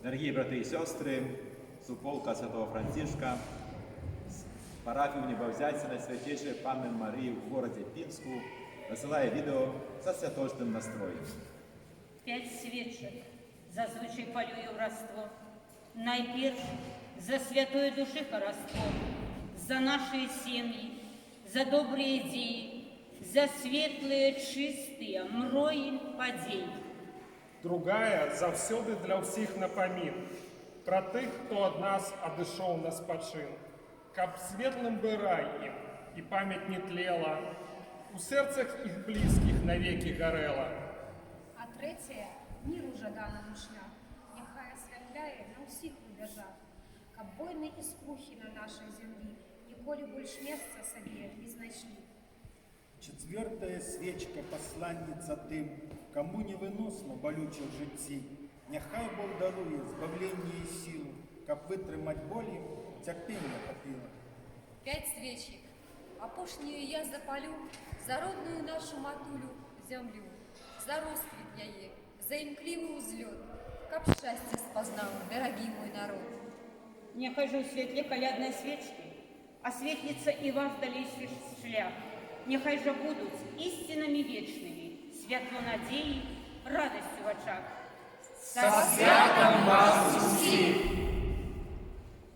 Дорогие браты и сестры, суполка Святого Францишка з парафіі Унебаўзяцця Найсвяцейшай Панны Марыі в городе Пинску высылае відэа са святочным настроем. Пяць свечак зазвычай палю я ў Раство. Найперш за святой душы хараство, за нашыя сем'і, за добрыя дзеі, за светлыя, чыстыя мроі, падзеі. Другая заўсёды для ўсіх напамін пра тых, хто ад нас адышоў на спачын. Каб светлым бы рай ім і памяць не тлела, у сэрцах іх блізкіх навекі гарэла. А трэцяя — міру жаданаму шлях, няхай асвятляе на ўсіх рубяжах, каб войны і скрухі на нашай зямлі ніколі больш месца сабе не знайшлі. Чацвёртая свечка — пасланніца тым, каму невыносна балюча ў жыцці. Няхай Бог даруе збаўленне і сілу, каб вытрымаць боль ім цярпення хапіла. Пяць свечак. Апошнюю я запалю за родную нашу матулю зямлю, за росквіт яе, за імклівы ўзлёт, каб шчасце спазнаў дарагі мой народ. Няхай жа ў святле каляднай свечкі асветліцца і ваш далейшы шлях. Няхай жа будуць ісцінамі вечнымі святло надзеі, радасць у вачах. Са святам вас усіх!